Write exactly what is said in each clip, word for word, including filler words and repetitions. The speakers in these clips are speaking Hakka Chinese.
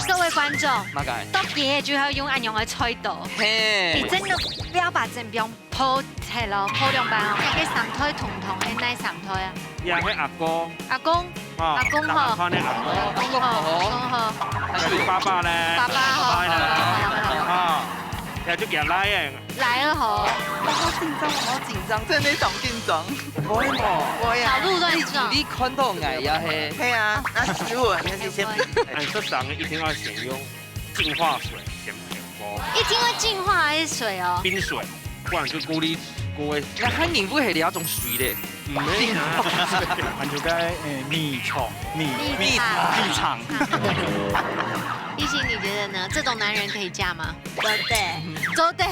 各位觀眾，麼个？剁雞个就愛用恁樣个菜刀，嘿。你真个不要把整邊 破忒咯，破兩半哦。該个三代同堂係哪三代啊？也係阿公。阿公，哦，阿公吼。打飯个阿公。阿公吼，阿公吼。還有爸爸咧。爸爸吼。爸爸咧。啊，也就佢倈仔。倈仔吼。我好緊張，我好緊張，真的當緊張。不會嘛。不會啊。小鹿亂撞。你看到𠊎也係。係啊，那食物，那是先。哎，這三個一定要選用 淨化水，先噴過。一定要淨化个水哦。冰水，不然就過濾，過濾。該漢人毋係這種水咧。毋係啊。還有該，誒，米腸，米，米腸。米腸。一心，你覺得呢？這種男人可以嫁嗎？做得。做得，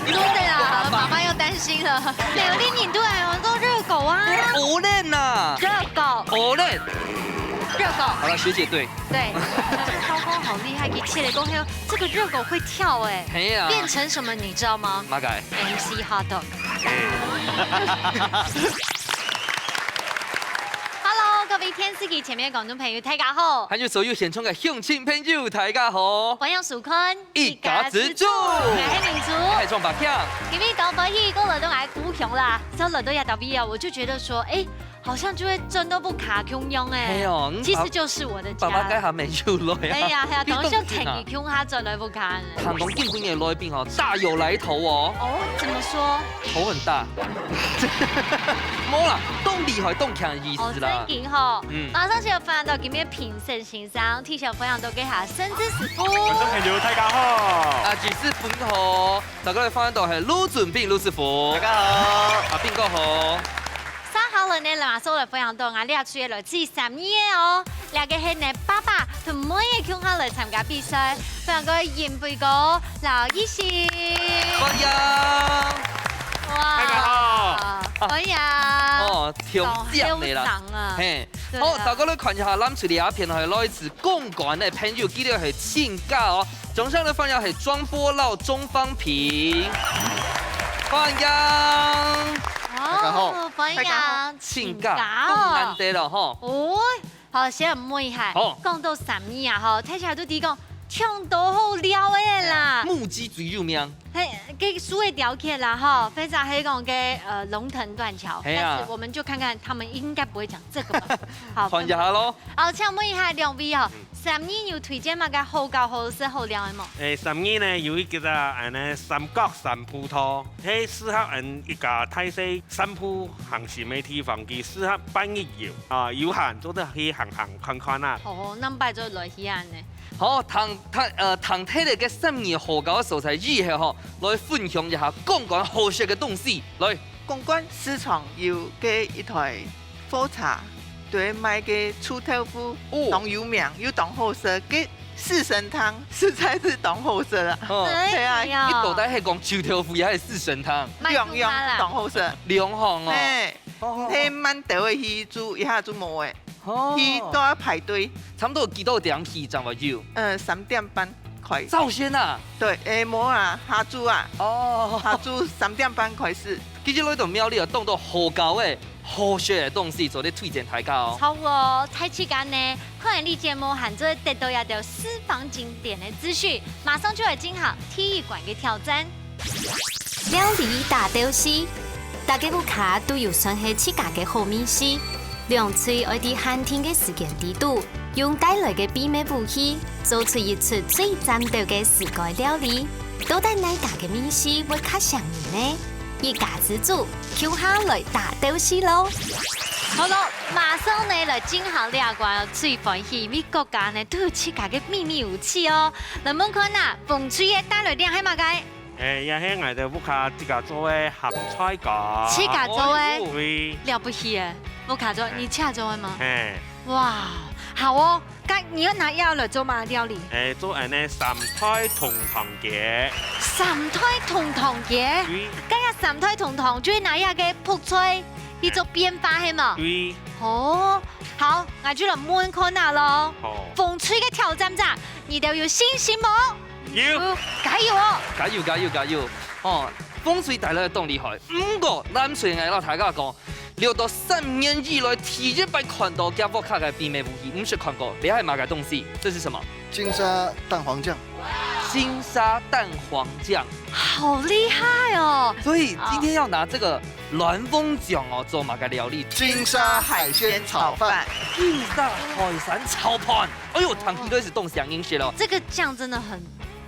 做得啊！媽媽又擔心了。沒有，你都還有做熱狗啊。好冷啊。熱狗。好冷。熱狗。好了，學姐對。 對，這刀工好厲害，佢切了過後，這個熱狗會跳欸，係啊。變成什麼你知道嗎？麼个？M C hot dog。Hello，各位電視機前面的觀眾朋友，大家好。還有所有現場个鄉親朋友，大家好。歡迎收看一家之煮。𠊎係明珠。𠊎係張百強。今日當歡喜，過來到𠊎故鄉啦，所以來到這搭位啊，我就覺得說，誒， 好像就會轉到屋下共樣欸。係哦，嗯，其實就是我的家。爸爸該下沒有來啊？哎呀，哎呀，你當像天氣共下轉來屋下呢。聽講今晡日來賓哦，大有來頭哦。哦，怎麼說？頭很大。無啦，當厲害，當強的意思啦。哦，正經吼。嗯。馬上就要歡迎到今日評審先生，替小朋友都給他生之死夫。觀眾朋友，大家好。啊，主持人好。大家來歡迎到係盧俊斌盧師傅。大家好。阿斌哥好。 接下來呢，馬上來分享到𠊎這齣个來自三義个哦，這個係呢爸爸同妹仔共下來參加比賽，分享个仁輝哥、劉一心。歡迎。哇，大家好。歡迎。哦，挺靚个啦。當後生啊。嘿，對啊。好，大家來看一下，咱這裡啊，片係來自公館个朋友，佢兜係親家哦。掌聲來歡迎係莊波lau鍾芳萍。歡迎。 大家好。哦，歡迎，大家好。親家，親家哦。當難得了吼。哦，好，先問一下，好。講到三義啊，吼，大家都知講，唱到好尞个啦。木屐最有名。嘿，該樹仔吊起啦，吼，或者係講該，呃，龍騰斷橋，係啊。但是我們就看看他們應該不會講這個吧。好，看一下咯。好，請問一下兩位哦，嗯。三義有推薦麼个好搞、好食、好尞个無？誒，三義呢，有一個啊，恁呢三角三步道， 係適合𠊎一家大細散步行山个地方，佢適合半日遊啊，有閒做得去行行看看啊。哦，恁擺就來去恁呢。好，聽，聽，呃，聽忒了該三義好搞个所在以後吼，來分享一下公館好食个東西。來。公館市場有該一台貨車，對，賣該臭豆腐，哦。當有名，又當好食，該 四神湯實在是當好食啊。哦。哎呀。對啊。你到底係講臭豆腐還係四神湯？兩樣當好食。兩項哦。嘿，哦，哦，哦。係慢兜仔去煮，一下就無咧。哦。去都愛排隊。差不多幾多點起正會有？呃，三點半開始。朝先啊？對，誒，無啊，下晝啊。哦。下晝三點半開始。其實來到苗栗啊，當多好搞个 好食个東西做得推薦大家哦。好哦，大自家呢，看完這節目還做得到這兜私房景點个資訊，馬上就來進行第一關个挑戰。料理大鬥敘，大家屋下都有算係自家个好味緒，兩隊愛在限定个時間裡肚，用帶來个秘密武器，做出一出最讚鬥个自家料理。到底哪家个味緒會較餳人呢？ 一家之煮，共下來大鬥敘囉！好囉，馬上呢來進行這關最歡喜，因為各家呢都有自家个秘密武器哦。來問看啊，紅隊个帶來个係麼个？誒，這係𠊎兜屋下自家做个鹹菜乾。自家做个？對。了不起耶！屋下做，你自家做个嗎？嘿。哇，好哦。 該你愛拿這來做麼个料理？誒，做恁呢三菜同糖雞。三菜同糖雞？對。該這三菜同糖就係拿這个覆菜去做變化，係無？對。哦，好，𠊎就來問看啊囉。好。紅隊个挑戰者，你兜有信心無？有。加油哦！加油，加油，加油！哦，風水帶來當厲害，毋過藍隊𠊎摎大家講，這到三年以來第一擺看到佢屋下个祕密武器，毋識看過，這係麼个東西？這是什麼？金沙蛋黃醬。金沙蛋黃醬。好厲害哦！所以今天要拿這個卵黃醬哦，做麼个料理？金沙海鮮炒飯。金沙海產炒飯。哎喲，聽起來係當香豔个咯。這個醬真的很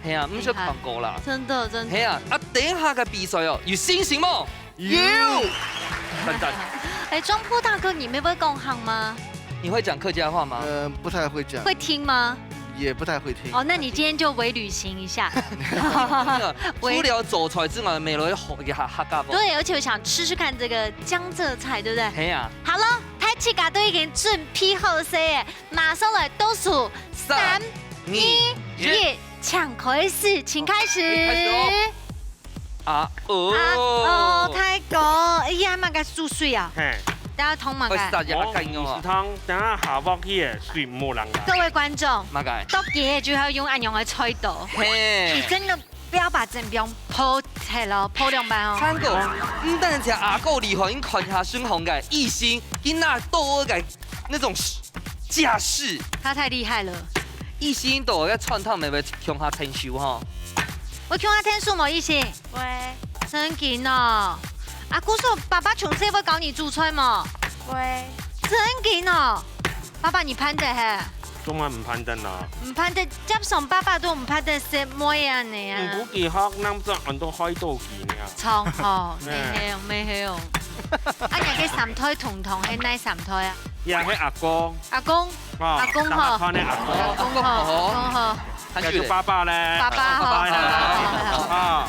係啊，毋識看過啦。真的，真的。係啊，啊，等一下个比賽哦，有信心無？有。讚讚。哎，莊波大哥，你會講客嗎？你會講客家話嗎？呃，不太會講。會聽嗎？也不太會聽。哦，那你今天就微旅行一下。除了做菜之外，乜來學一下客家話。對，而且我想吃吃看這個江浙菜，對不對？係啊。好了，大家都已經準備好勢了，馬上來倒數，三、三、二、二、一，請開始，請開始。開始哦。 啊，哦。啊，哦，大哥，哎呀，麼个煮水啊？嘿。等下燙麼个？會殺人啊，哦，看哦。毋係燙，等下下鑊去个水毋好淋啊。各位觀眾，麼个？剁雞个就要用恁樣个菜刀。嘿。你真的不要把整邊剖開咯，剖兩半哦。參哥，毋單淨阿哥厲害，你看下身項个，一心，佢拿刀个 那種架勢。他太厲害了。一心都在川燙，乜會共下𢯭手吼。會共下𢯭手無，一心？會。真緊哦。啊，故所爸爸從細會教你煮菜無？會。真緊哦。爸爸，你盼得嘿？當然毋盼得啦。毋盼得，加上爸爸都毋盼得食妹啊，你啊。毋過佢學，那不很多壞多佢呢。創吼，哎。沒有，沒有。啊，你个三代同堂係哪三代啊？也係阿公。阿公。 哦，阿公好。當然看你阿公。阿公好，阿公好。還有爸爸咧。爸爸好，爸爸好。爸爸好。啊，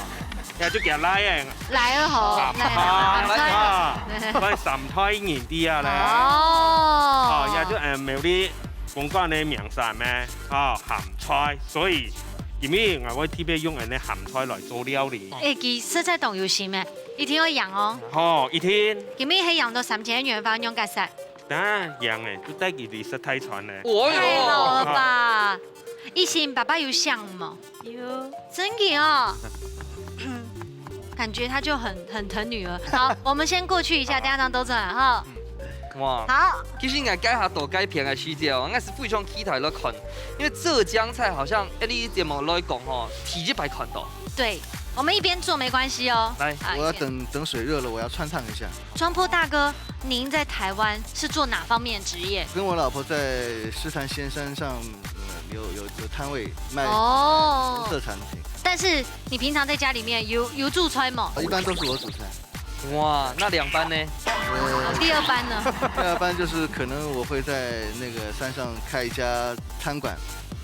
也就佢倈仔。倈仔好，爸爸，倈仔好。啊，所以三代人知啊咧。哦。哦，也就，呃，苗栗公館个名產咩，哦，鹹菜，所以今日𠊎會特別用恁呢鹹菜來做料理。哎，佢實在當有心誒，一定要養哦。哦，一定。今日係養到三千元，放用个噻。 當然贏誒，就帶佢離食大餐咧。哦喲。太好了吧！一心，爸爸有想無？有。真的哦。感覺他就很，很疼女兒。好，我們先過去一下，等下再兜轉來哈。哇。好。其實𠊎該下到該片个時節哦，𠊎係非常期待來看，因為浙江菜好像，誒，你節目來講吼，第一擺看到。對，我們一邊做沒關係哦。來。啊，我要等，一邊。等水熱了，我要汆燙一下。 莊波大哥，您在台灣是做哪方面的職業？跟我老婆在獅潭仙山上，呃，有，有，有攤位賣哦。特色產品。但是你平常在家裡面有，有煮菜嗎？一般都是我煮菜。哇，那兩班呢？呃，第二班呢？第二班就是可能我會在那個山上開一家餐館。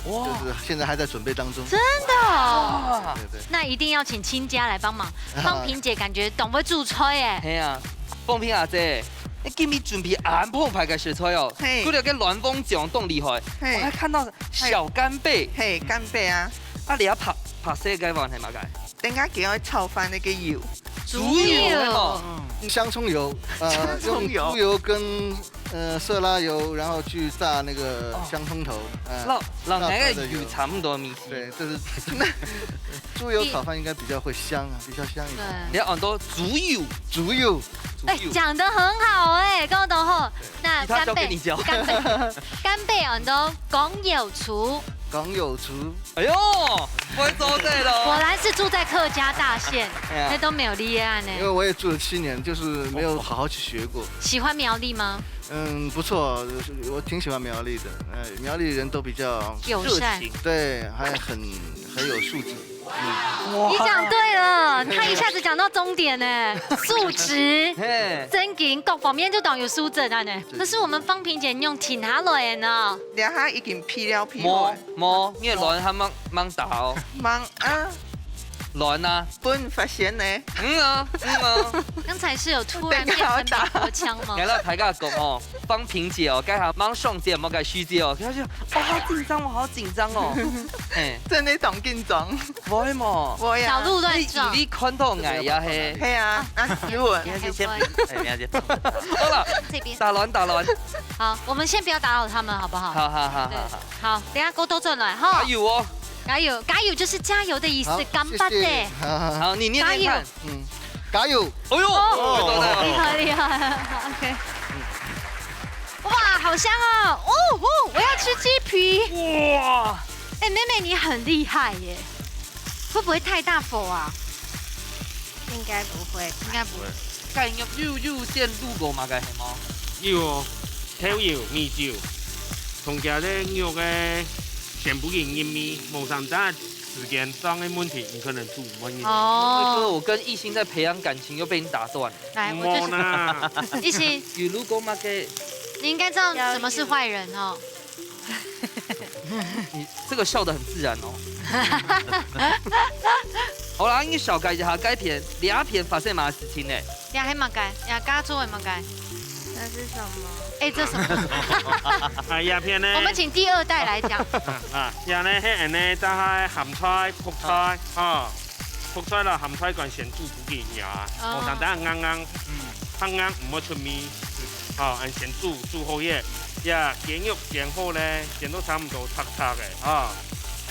哇。就是現在還在準備當中。真的哦？啊。對，對。那一定要請親家來幫忙。方萍姐感覺當會煮菜誒。係啊，方萍阿姐，你今日準備恁豐沛个食材哦，嘿。除了該卵黃醬當厲害，嘿。我還看到小干貝。嘿，干貝啊。啊，你愛白，白色个還係麼个？ 等下佢愛炒飯那個油。豬油。豬油哦。嗯，香蔥油，呃，香蔥油。用豬油跟，呃，色拉油，然後去炸那個香蔥頭，哦。呃，老，老奶奶油差不多米稀。炸出來的油。對，這是豬油炒飯應該比較會香啊，比較香一點。對。你愛很多豬油。豬油。哎，豬油。講得很好哎，講得很好。那干貝，其他交給你教。干貝，干貝很多，廣油醋。廣油醋。 哎喲，會做得咯。果然是住在客家大縣，哎呀。那都沒有厲害呢。因為我也住了七年，就是沒有好好去學過。喜歡苗栗嗎？嗯，不錯，我挺喜歡苗栗的。呃，苗栗人都比較友善。熱情。對，還很，很有素質。嗯。你講對了，他一下子講到重點呢，素質、嘿。正經，各方面就當有素質了呢。可是我們方萍姐用挺下來的呢。 這下已經皮了皮了。無，無，你个卵還吂，吂打哦。吂啊。卵啊。分發現呢。嗯啊，嗯啊。剛才是有突然變成美國腔嗎？來，大家講哦，方萍姐哦，該下吂上節目个時節哦，佢就，哦，好緊張哦，好緊張哦。哎。真的當緊張。會無？會啊。小鹿亂撞。你以為看到𠊎呀嘿？係啊，啊，斯文。你還是先，哎，你還是。好了，這邊。打卵，打卵。 好，我們先不要打擾他們，好不好？好，好，好，對，好，好。好，等一下過多轉來哈。還有哦。加油，加油就是加油的意思，好，干巴的。谢谢。好，好，好。好，你念念看。加油。嗯，加油。哎呦，哦，哦，厉害，厉害。OK。哇，好香哦！哦，哦，我要吃雞皮。哇。哎，妹妹，你很厉害耶。会不会太大火啊？应该不会。应该不会。雞肉有，有先滷過麼个，係無？有哦，豆油、米酒，同佢个肉个全部个入味，無相干時間上个問题，你可能煮毋滿意。哦。哥，我跟艺兴在培养感情，又被你打断。来，我就，無啦。艺兴，有滷過麼个？你应该知道什么是坏人哦。你这个笑得很自然哦。好啦，你小解一下，該片，這片發生麼个事情呢？這係麼个？這家族係麼个？那是什么？哎，這什么？啊，這片呢？我们请第二代来讲。啊，這呢，係恁呢，就係鹹菜、覆菜，吼。覆菜啦，鹹菜乾先煮煮佢啊，哦。無相干硬硬，嗯，太硬毋會出味。吼，恁先煮，煮好个，這雞肉煎好咧，煎到差毋多赤赤个，吼。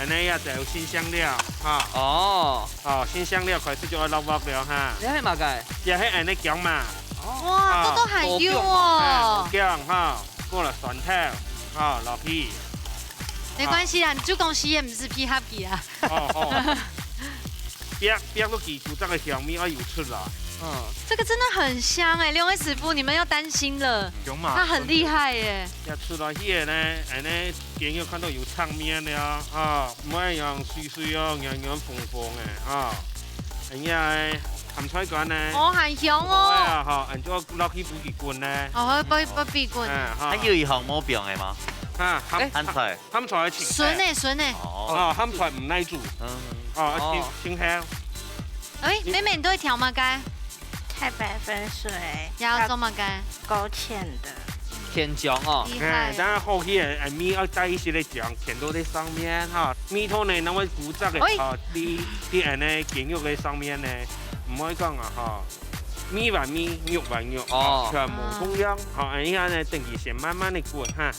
恁呢這就有新香料，吼。哦。吼，新香料開始就愛落鑊了哈。這係麼个？這係恁呢薑嘛。哦。哇，啊，這都還有哦。哎，薑，吼，過了蒜頭，吼，落去。没关系啦，你就讲食鹽毋係配合佢啊。哦，哦。煏，煏落去，古早个香味愛有出來。嗯。这个真的很香哎，兩位师傅，你们要担心了。有嘛？他很厉害耶。這出來去个呢，恁呢，雞肉看到有赤面了，吼，毋會樣水水哦，軟軟紅紅个，吼。恁樣个鹹菜乾呢，哦，很香哦。好啊，吼，恁就落去煮佢滾呢。哦，會，會，會煮滾。嗯，吼。還有一項無放个嗎？啊，鹹，哎，鹹菜。鹹菜个青菜。筍呢，筍呢。哦。哦，鹹菜毋耐煮。嗯。哦，哦。青，青香。哎，妹妹，你都會調麼个？太白粉水，要做麼个？勾芡的。甜醬哦。厲害。哎，當然後期个，哎，味要帶一些个醬，甜到在上面哈。味道呢，那麼古早个，哎。啊，你，你恁呢，雞肉个上面呢，毋會講啊，哈。 米還米，肉還肉，哦。全部共樣。好，恁樣呢，等佢先慢慢个滾哈。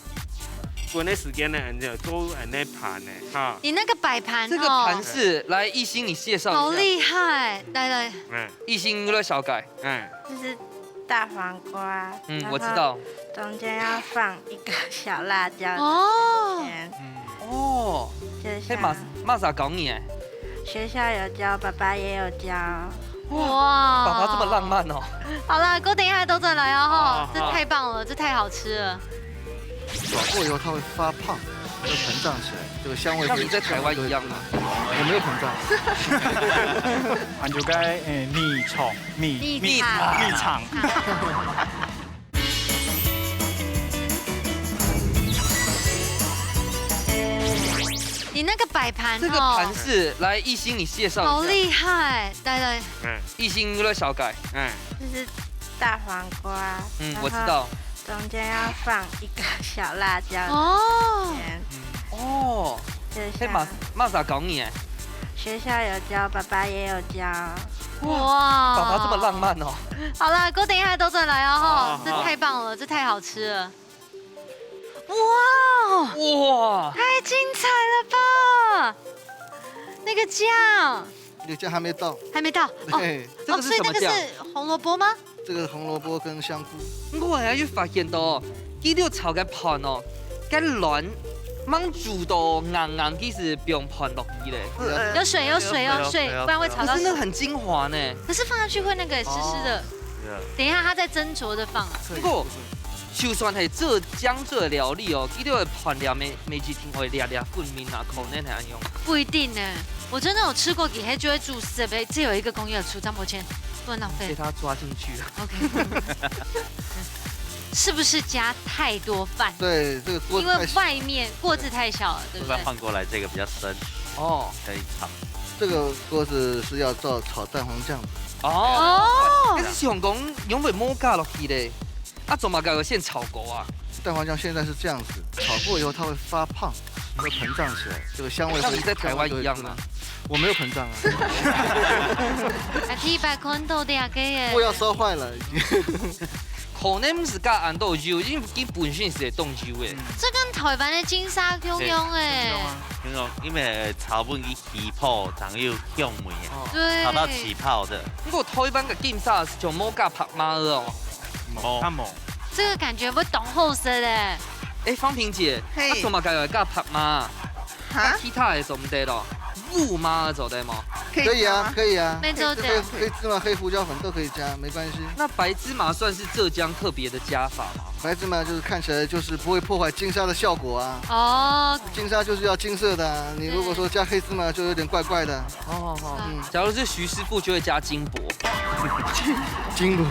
滾个時間呢，恁樣做恁樣盤呢，哈。你那个擺盤哦。這個盤子，來，藝興，你介紹一下。好厲害，來，來。嗯。藝興，你來紹介。嗯。這是大黃瓜，嗯，我知道。然後中間要放一個小辣椒。哦。在中間。嗯。哦。就像，該麼，麼儕教你个？學校有教，爸爸也有教。 哇，爸爸這麼浪漫哦。好啦，哥等一下都轉來哦，吼，哦，這太棒了，這太好吃了。炒過以後它會發胖，會膨脹起來，這個香味會，像你在台灣一樣嗎？香味會出來。我沒有膨脹。還有該，誒，米腸，米，米腸。米腸。 你那個擺盤哦。這個盤子，來，藝興，你介紹一下。好厲害，來，來。嗯。藝興，你來紹介。嗯。這是大黃瓜，嗯，我知道。然後中間要放一個小辣椒。哦。在中間。嗯。哦。就像，該麼，麼儕教你个？學校有教，爸爸也有教。哇，爸爸這麼浪漫哦。好啦，哥等一下都轉來哦，吼，哦，這太棒了，這太好吃了。 哇，哇。太精彩了吧！那個醬。那個醬還沒到。還沒到，哦。對。這個是什麼醬？哦，所以那個是紅蘿蔔嗎？這個紅蘿蔔跟香菇。我還有發現到哦，佢兜炒个飯哦，該卵吂煮到硬硬，佢就放飯落去咧。有水，有水，有水，有水，有水。不然會炒到。可是那很精華呢。可是放下去會那個濕濕的。哦。對啊。等一下它再斟酌的放啊。不過， 就算係做江浙料理哦，佢兜个飯料每，每一定會略略分明啊，可能係恁樣。不一定呢，我真的有吃過，佢係就會煮熟个，只有一個工藝出，張伯謙，不能浪費。被他抓進去了。OK。是不是加太多飯？對，這個鍋子太小。因為外面鍋子太小了，對不對？要不要換過來，這個比較深。哦。可以炒。這個鍋子是要做炒蛋黃醬的。哦。哦。但是想講，因為無加落去咧。 啊，做麼个愛先炒過啊？蛋黃醬現在是這樣子，炒過以後它會發胖，會膨脹起來，這個香味會，像你在台灣一樣嗎？香味就會出來。我沒有膨脹啊。啊，第一擺看到這個耶。鍋要燒壞了已經。可能毋係加恁多油，因為佢本身係當油个。嗯。這跟台灣的金沙共樣欸。對，共樣啊。共樣，因為炒粉佢起泡，正有香味啊。哦。對。炒到起泡的。不過台灣个金沙就無加白麻个哦。無，較無。這個感覺會當好食欸。欸，芳萍姐，嘿。啊，做麼个愛加白麻？ 哈？其他个做毋得咯，烏麻做得無？可以啊，可以啊，沒做得。黑，黑芝麻、黑胡椒粉都可以加，沒關係。那白芝麻算是浙江特別的加法嗎？白芝麻就是看起來就是不會破壞金沙的效果啊。哦。金沙就是要金色的啊，你如果說加黑芝麻就有點怪怪的。哦，哦，哦。嗯。假如是徐師傅就會加金箔。金箔。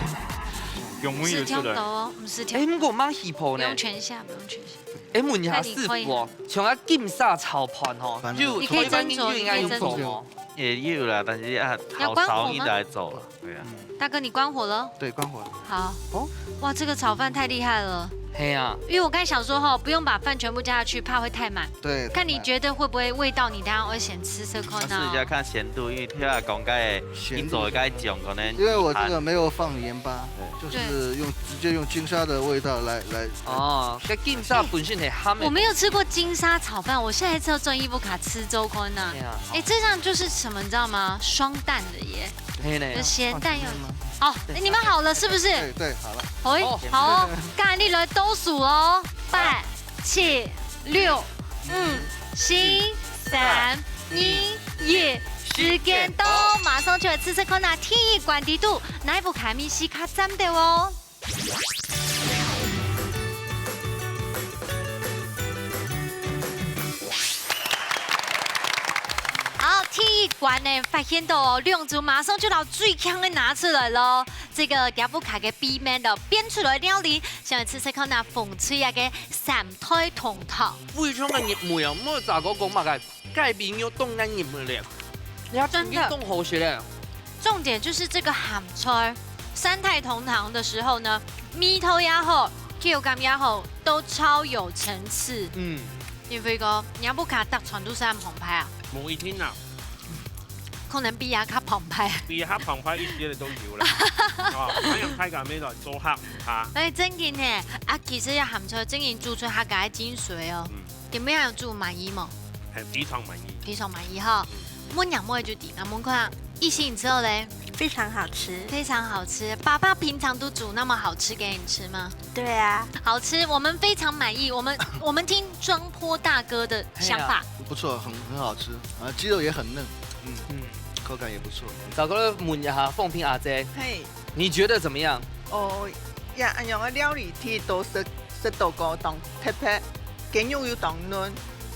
用煨就出來。不是挑刀哦，不是挑刀。欸，毋過蠻稀薄呢。不用全下，不用全下。欸，問一下師傅哦， 像啊金沙炒飯吼，反正就台灣人就應該有做哦。也有啦，但是啊，好少人來做了，對啊。大哥，你關火了？對，關火了。好。哦。哇，這個炒飯太厲害了。嘿啊。因為我剛才想說吼，不用把飯全部加下去，怕會太滿。對，看你覺得會不會味道，你等下會先試試看啊。試一下看鹹度，因為聽人講，該鹹度你做的該種可能因為我這個沒有放鹽巴，對。就是用，直接用金沙的味道來，來。哦，該金沙本身很鹹的。我沒有吃過金沙炒飯，我下一次要轉義烏卡試做看啊。對啊。欸，這樣就是什麼，你知道嗎？雙蛋的耶。嘿呢。有鹹蛋又，哦，欸，你們好了是不是？對，對，好了。喂，好哦，該𠊎來倒數哦，八、七、六、五、四、三、二、一，時間到，馬上就來試試看啊，第一關底肚，哪一部卡米西卡站的哦？ 好，第一關呢，發現到哦，兩組馬上就拿最強的拿出來咯。這個義烏卡个秘密哦，變出來料理，想要試試看那紅隊啊个三代同堂。非常个入味哦，莫咋个講麼个，該味道當難入味了。你看真的。當好食了。重點就是這個鹹菜，三代同堂的時候呢，味道也好，口感也好，都超有層次。嗯。 你會講，義烏卡搭船都係恁澎湃啊？無一定啊。可能比這較澎湃。比這較澎湃一些的都有啦。哦，還有大家沒有做客啊。哎，正經呢，啊，其實這鹹菜正經煮出客家个精髓哦。嗯。你們有煮滿意無？很，非常滿意。非常滿意哈。嗯。問娘妹就對，那問看，一心之後嘞？非常好吃。非常好吃。爸爸平常都煮那麼好吃給你吃嗎？對啊。好吃，我們非常滿意。我們，我們聽 庄波大哥的想法。嘿啊。不錯，很，很好吃，啊，雞肉也很嫩，嗯，嗯。口感也不錯。再過來問一下鳳萍阿姐，嘿。你覺得怎麼樣？哦，呀，恁樣个料理，第一道食，食到个當特別，雞肉又當嫩，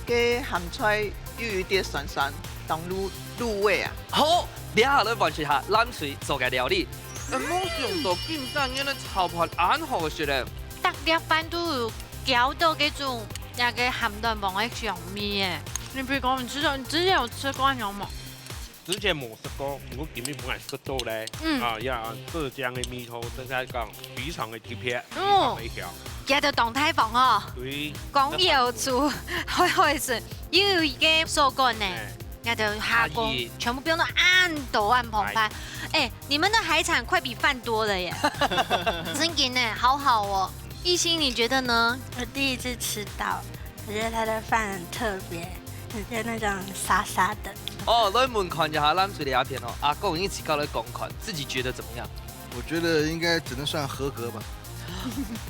个鹹菜又有點酸酸，當入，入味啊。好，這下來分析下藍隊做个料理。嗯，無想到今朝你个炒飯恁好食咧。逐粒飯都有 咬到該種，該个鹹蛋黃个香味耶。你比如講，你之前，你之前有吃過那種嗎？之前無食過，毋過今日本來食到咧。嗯。啊，呀，浙江个味道，正在講非常个特別，嗯。非常个香。佢就當大方哦。對。講有煮，會，會食，又有一個手工呢。哎。 𠊎兜下工，阿姨。全部變到恁多恁澎湃。哎。哎，你們的海產快比飯多了耶。正經呢，好好哦。一心，你覺得呢？我第一次吃到，我覺得它的飯很特別，有些那種沙沙的。哦，來問看一下藍隊這片哦，阿公你自家來講看，自己覺得怎麼樣？我覺得應該只能算合格吧。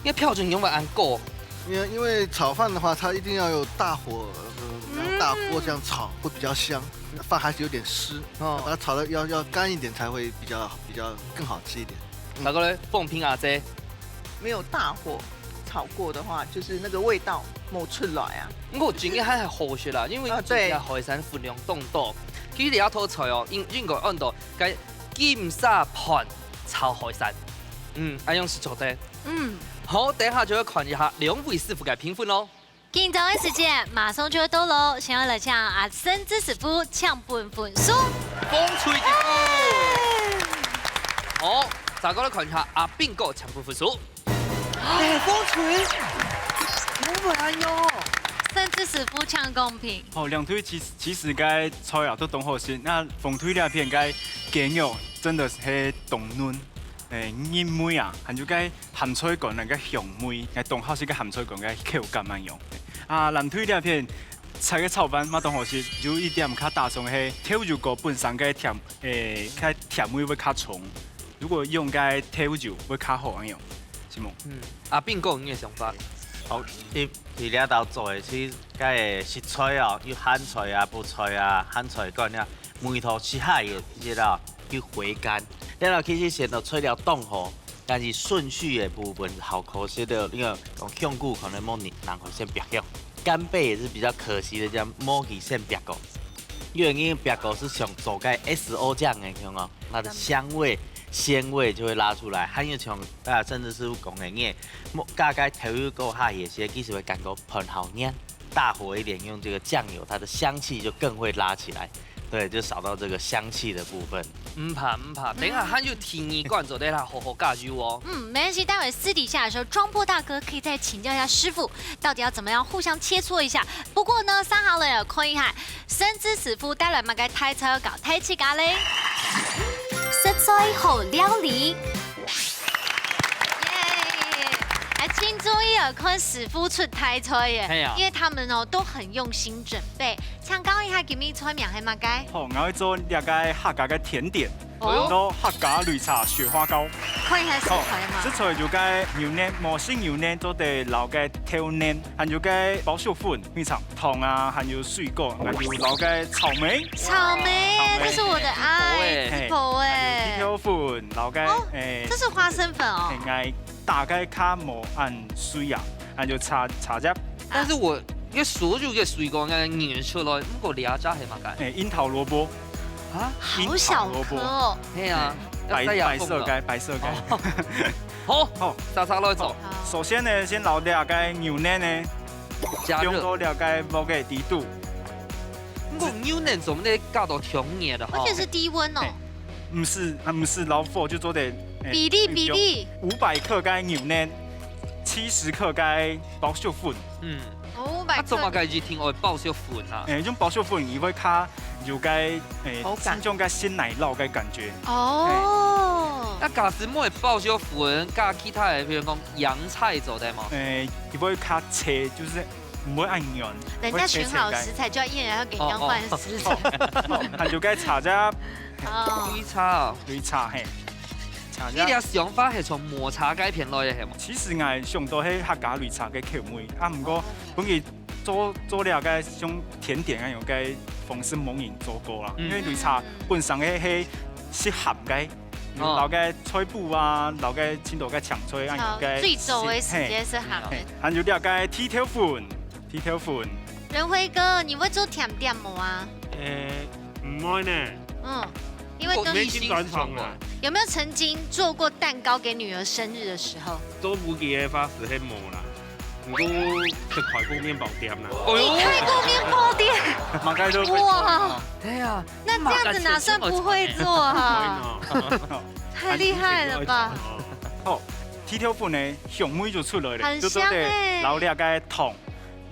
你个標準仰會恁高？ 因為，因為炒飯的話，它一定要有大火，呃，然後大鍋這樣炒會比較香，飯還是有點濕，哦。把它炒得要，要乾一點才會比較，比較更好吃一點。嗯。大哥咧，鳳萍阿姐。沒有大火炒過的話，就是那個味道無出來啊。毋過真个還係好食啦，因為啊，對。真个海產分量當多。其實這道菜哦，應，應該安到該金沙飯炒海產。嗯，恁樣係做得。 嗯。好，等下就要看一下兩位師傅个評分咯。緊張个時間馬上就要到咯，先要來請阿森子師傅搶分分數。紅隊的分。好，再過來看一下阿斌哥搶分分數。哎，紅隊，我們還有。森子師傅搶公平。好，兩隊其實，其實該菜啊都當好食，那紅隊那片該雞肉真的係當嫩。誒，人味啊，還有該鹹菜乾該个香味，𠊎當好食該鹹菜乾个口感恁樣。啊，藍隊這片菜个炒飯嘛當好食，有一點較打爽係豆油膏本身个甜，誒，該甜味會較重。如果用該豆油會較好恁樣，是無？嗯，阿斌哥，你个想法？好，你，你這道做个，其實該个食材哦，有鹹菜啊、覆菜啊、鹹菜乾啊，味道食下去个，你知道？ 有回甘。這道其實先到材料當好，但是順序的部分好可惜的，因為用香菇可能無人，人會先煏香，干貝也是比較可惜的，這樣無佢先煏過。因為你煏過是想做該S O醬的，看哦，它的香味、鮮味就會拉出來，還有像啊，甚至是講的，你莫加該豆油膏下去，其實會感覺很好黏。 大火一點，用這個醬油，它的香氣就更會拉起來。對，就少到這個香氣的部分。毋怕，毋怕，等一下還有第二罐做得啦，好好加油哦。嗯，沒關係，待會私底下的時候，裝播大哥可以再請教一下師傅，到底要怎麼樣互相切磋一下。不過呢，三好了，看一下，森之師傅帶來麼个大菜搞大自家嘞？食材好料理。 耶！哎，真中意啊，看師傅出大菜耶，係啊。因為他們哦都很用心準備。請教一下，今日菜名係麼个？好，𠊎會做這個客家个甜點，哦。叫客家擂茶雪花糕。看一下食材嘛。好，食材有該牛奶，無食牛奶做得摎該豆奶，還有該包粟粉，非常糖啊，還有水果，還有摎該草莓。草莓，草莓。這是我的愛，嘿。係，係，還有甜豆粉，摎該，哦，哎，這是花生粉哦。哎，𠊎 打个較無恁碎啊，恁就炒，炒隻。但是𠊎个所有个水果𠊎認出來，毋過這隻係麼个？哎，櫻桃蘿蔔。啊？好小顆哦。櫻桃蘿蔔。係啊，哎，要塞牙縫个。白，白色个，白色个。哦。好，好。沙沙來做。好。首先呢，先摎這個牛奶呢，加熱。放到這個鑊个底肚。毋過牛奶做麼个加到忒熱个吼？而且是低溫哦。哎， 毋係，啊，毋係老火就做得，哎，比例，比例。五百克个牛奶，七十克个包粟粉。嗯。哦，五百克。啊，做麼个一定愛包粟粉啊？哎，用包粟粉，佢會較有个，哎，口感。親像个鮮奶酪个感覺。哦。哎。那假使無包粟粉，加其他个，比如講洋菜做得無？哎，佢會較脆，就是 毋會恁軟，人家選好食材就要一人要給人家換食材。哦，哦，哦，哦，還有該茶汁。哦。擂茶哦。擂茶，嘿。茶汁。你這想法係從抹茶該片來个，係無？其實𠊎想到係客家擂茶个口味，啊，毋過本來做，做這個像甜點恁樣个方式，無人做過啦。嗯。因為擂茶本身个係，係鹹个， 哦。摎該菜脯啊，摎該盡多个青菜，啊，哦，有該，最早个時節係鹹个。嘿，還有這個甜豆粉，甜豆粉。仁輝哥，你會做甜點無啊？誒，毋會呢。嗯，因為都，我沒聽專長啊。有沒有曾經做過蛋糕給女兒生日的時候？做不起个話是係無啦。 毋過食開過麵包店啦。哦喲。你開過麵包店？馬該都會做啊。哇。對啊。那這樣子哪算不會做啊？不會呢。太厲害了吧！好，甜豆粉呢，香味就出來了，很香欸。就做得摎這個糖，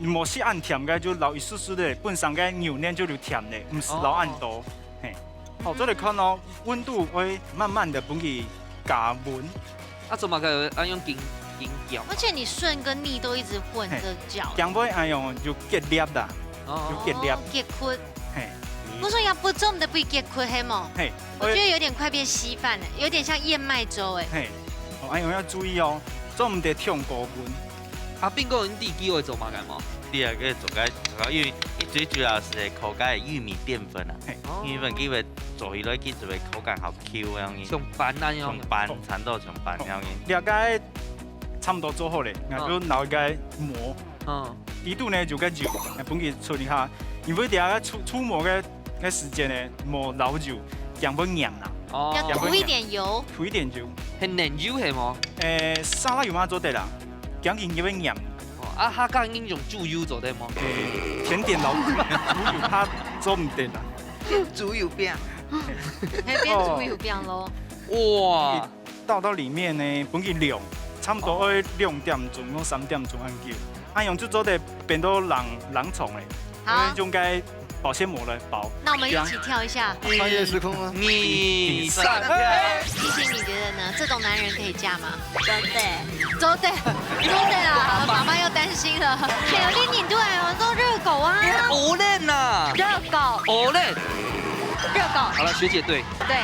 無食恁甜个，就摎一絲絲个，本身个牛奶就有甜个，毋使摎恁多。哦。嘿。 好，做得看哦，溫度會慢慢个分佢加溫。啊，做麼个愛用緊，緊攪啊？而且你順跟逆都一直混着攪。嘿，這樣會恁樣有結粒啦，哦。有結粒。哦，結塊。嘿。不是，也毋做毋得分佢結塊，係無？嘿。我覺得有點快變稀飯了，有點像燕麥粥欸。嘿。哦，恁樣要注意哦，做毋得忒高溫。 啊，斌哥，你知佢愛做麼个無？你啊，該做該，因為最主要係靠該玉米澱粉啊。嘿。哦。玉米澱粉佢會做起來，佢就會口感好Q恁樣。像粄恁樣。像粄，哦。差毋多像粄恁樣。了解，差毋多做好咧，𠊎就拿一個模。嗯。底肚呢，就該油，來分佢出一下。因為等下出，出模个，个時間呢，無撈油，這樣會黏啊。哦。要塗一點油。塗一點油。係奶油係無？誒，沙拉油嘛做得啦。 驚佢會黏。哦，啊，客家人用豬油做得無？誒，甜點老師，豬油怕做毋得啦。豬油餅。係，變豬油餅咯。哇！倒到裡面呢，分佢涼，差毋多愛兩點鐘到三點鐘恁久，恁樣就做得變到冷，冷藏咧。好。用該保鮮膜來包。那我們一起跳一下。穿越時空嗎？二、三。哎！依婷，你覺得呢？這種難男人可以嫁吗？做得。做得，做得啊！爸妈又担心了。哎呀，你你对我做热狗啊，好冷啊！热狗，好冷，热狗。好了，学姐对。对。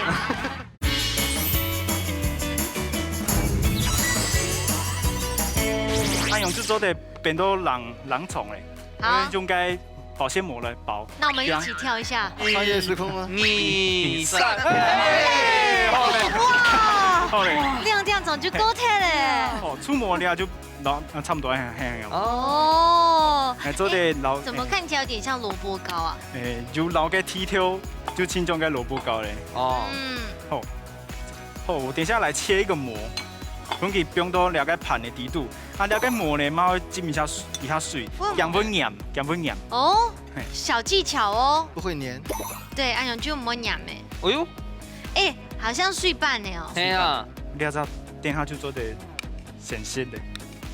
阿勇就做得变到冷冷藏嘞，好，用个保鲜膜来包。那我们一起跳一下。穿越时空吗？二三，哎，好嘞，哇，好嘞。亮亮总就够跳嘞。哦，触摸了就老，啊，差不多，嘿，嘿，嘿。哦，哎，做得老，怎么看起来有点像萝卜糕啊？哎，有老个剃头，就青种个萝卜糕嘞。哦，嗯，好，好，我等一下来切一个膜，分佢放到了个盘的底肚。啊，了个膜呢，嘛会浸一下水，一下水，为什么？这样会黏，这样会黏。哦，嘿，小技巧哦。不会黏。对，哎呦，就没黏哎。哎呦，哎，好像水半呢哦。嘿啊，你要知道，等一下就做得显现的。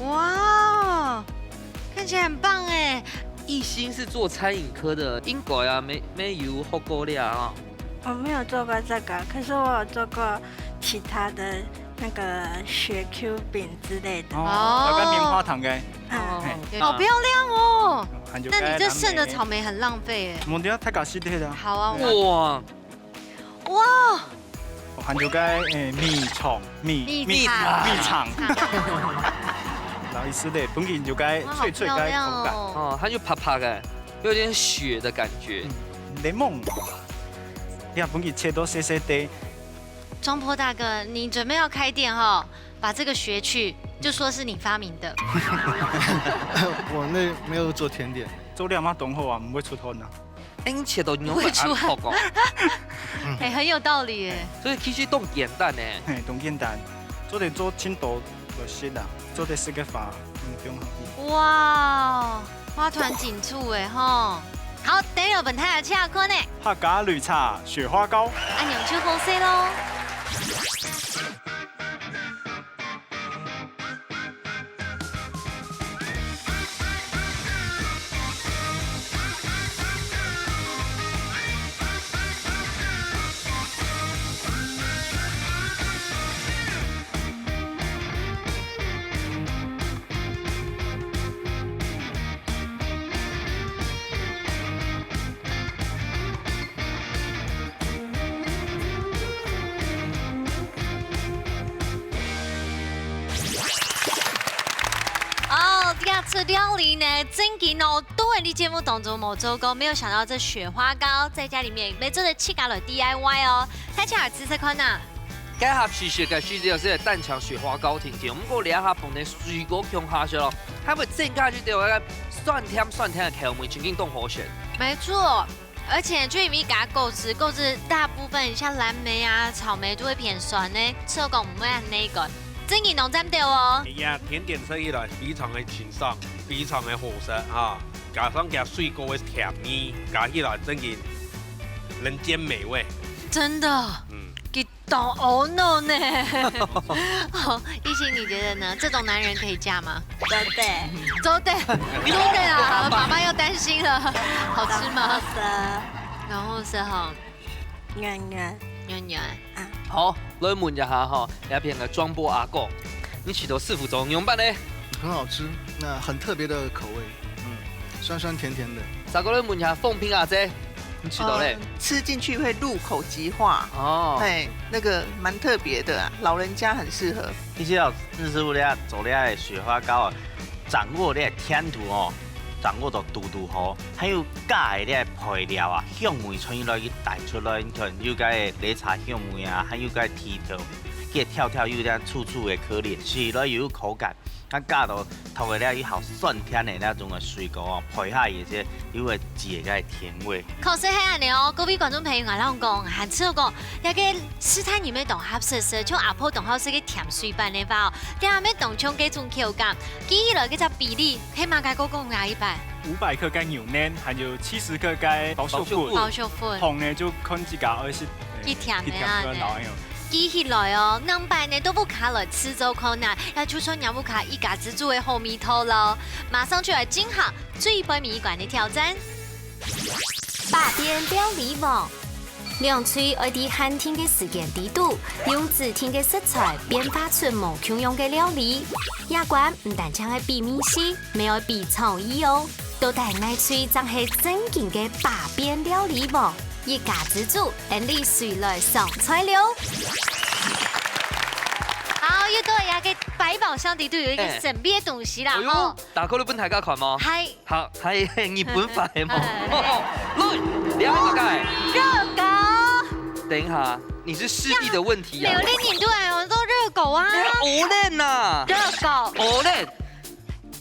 哇，看起来很棒哎。一心是做餐饮科的，应该啊，没没有学过料啊。我没有做过这个，可是我有做过其他的那个雪 Q 饼之类的。哦，哦，要跟棉花糖个。嗯，哦，嘿，哦，漂亮哦。还有那你这剩的草莓很浪费哎。我们等一下太搞系列的。好啊，我哇，哇，哦，还有个，诶，米肠，米，米米肠，米肠。不好意思嘞，本来就个哇，好脆脆个口感。漂亮哦。哦，它就啪啪的，有点雪的感觉。嗯，檸檬，你看本来切到细细个。庄波大哥，你准备要开店哈？把这个学去，就说是你发明的。我那没有做甜点。做料嘛，懂好啊，不会出汗啊。哎，你切到牛肉会出汗。哦。哎，很有道理耶。所以其实都简单呢。嘿，都简单，做得做青豆就行啦，做得食个花，嗯，不用很贵。哇，花团锦簇哎吼。好，等一下我们睇下下课呢。客家擂茶雪花糕。按鈕就好势喽。 哦，這出料理呢，正經哦，都在你節目當中無做過，沒有想到這雪花糕在家裡面也做得自家來D I Y哦。大家試試看吶。該下試食个時節係單淨雪花糕定定，毋過這下放點水果共下食咯，還會增加一點个酸甜酸甜个口味，正經當好食。沒錯， 而且就因為加果汁，果汁大部分像藍莓啊、草莓都會偏酸呢，所以講毋會恁呢个。正經當讚到哦。哎呀，甜點食起來非常的清爽，非常的好食哈，加上加水果的甜味，加起來正經人間美味。真的，嗯，佢當好弄呢。好，一心，你覺得呢？這種男人可以嫁嗎？做得。做得，做得啊！爸媽又擔心了，好吃嗎？然後是，然後是哈，軟軟。軟軟。啊。好，來問一下哈，這片个莊波阿哥，你試著師傅做仰般呢？很好吃，那很特別的口味，嗯，酸酸甜甜的。再過來問一下鳳萍阿姐，你試著咧？呃，吃進去會入口即化。哦。嘿，那個蠻特別的啊，老人家很適合。其實哦，鄭師傅咧做這个雪花糕啊，掌握這个甜度哦，掌握到堵堵好，還有加个這个配料啊，香味傳來去帶出來，你看有个擂茶香味啊，還有个甜頭，佢个條條有點粗粗个顆粒，食落又有口感。 啊，加到頭个咧，有好酸甜个那種个水果哦，配下佢這有个自家个甜味。確實係恁呢哦，各位觀眾朋友，𠊎摎你講，還試過，這个試探你們當合適食，像阿婆當好食个甜水粄个話哦，這下乜當像該種口感，記起來該隻比例，係麼个个講哪一半？五百克个牛奶，還有七十克个包粟粉，包粟粉。包粟粉。糖呢就看自家愛食，佢甜个啊，佢甜个啊，那樣。 記起來哦，兩擺呢到屋下來試做看啊，也就算你屋下一家之煮个好味道咯。馬上就來進行最尾一關个挑戰。百變料理王。兩隊愛在限定个時間裡肚，用指定个食材變化出無共樣个料理。這關毋單淨愛比味緒，乜愛比創意哦。到底哪隊正係正經个百變料理王？一家之煮，𫣆俚隨來上菜了。好，又到了這個百寶箱裡肚有一個神秘个東西啦，哎喲，吼。打開來分大家看無？嗨。 好，還係日本飯个無？哎。來，你愛麼个？熱狗。等一下，你是視力的問題啊。苗栗人都愛用到熱狗啊。你還烏輪吶？熱狗。烏輪。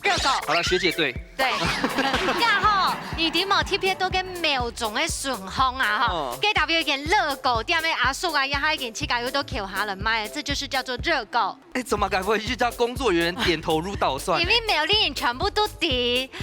熱狗。好了，學姐對。對。這吼，你知無？特別多个苗栗个順風啊，吼，哦。該特別有間熱狗店个阿叔啊，也還有一間自家有到橋下來賣，這就是叫做熱狗。 哎，怎麼該不會是叫工作人員點頭如搗蒜呢？因為苗栗人全部都知，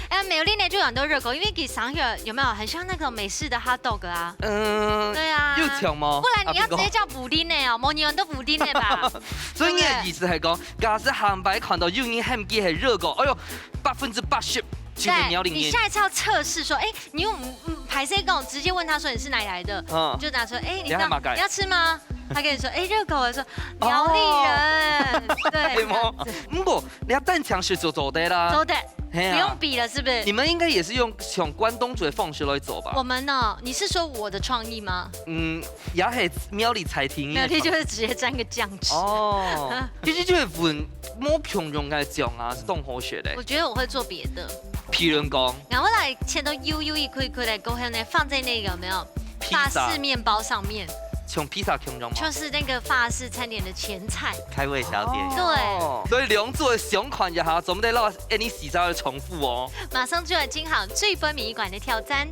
哎，苗栗呢就有很多熱狗，因為佢生起來有沒有很像那種美式的hot dog啊？嗯，對啊。有像嗎？不然你要直接叫布丁呢哦，啊，無人都布丁呢吧？所以你的意思係講，假使下擺看到有人喊佢係熱狗，哎喲，百分之八十就係苗栗人。對，你下一次要測試說，哎，你用，嗯，嗯，歹勢講，直接問他說你是哪裡來的，嗯。你就拿出來，哎，你知道，你還蠻敢。你要吃嗎？ 他跟你說，哎，熱狗，我說，苗栗人，哦。對，係無？毋過，你愛單淨食就做得啦。做得，係啊。不用比了，是不是？你們應該也是用像關東煮的方式來做吧？我們呢？你是說我的創意嗎？嗯，也係苗栗在地个創意。苗栗就是直接沾個醬汁。哦，其實就係搵無共樣个醬啊，係當好食个。我覺得我會做別的。譬如講，然後來切到幼幼一塊一塊來，過後呢，放在那個有沒有？ 披薩。法式麵包上面。像披薩共樣嗎？就是那個法式餐點的前菜。開胃小點。對。哦，所以兩組想看一下，做毋得摎𫣆俚四隻來重複哦。馬上就來進行最分謎一關的挑戰。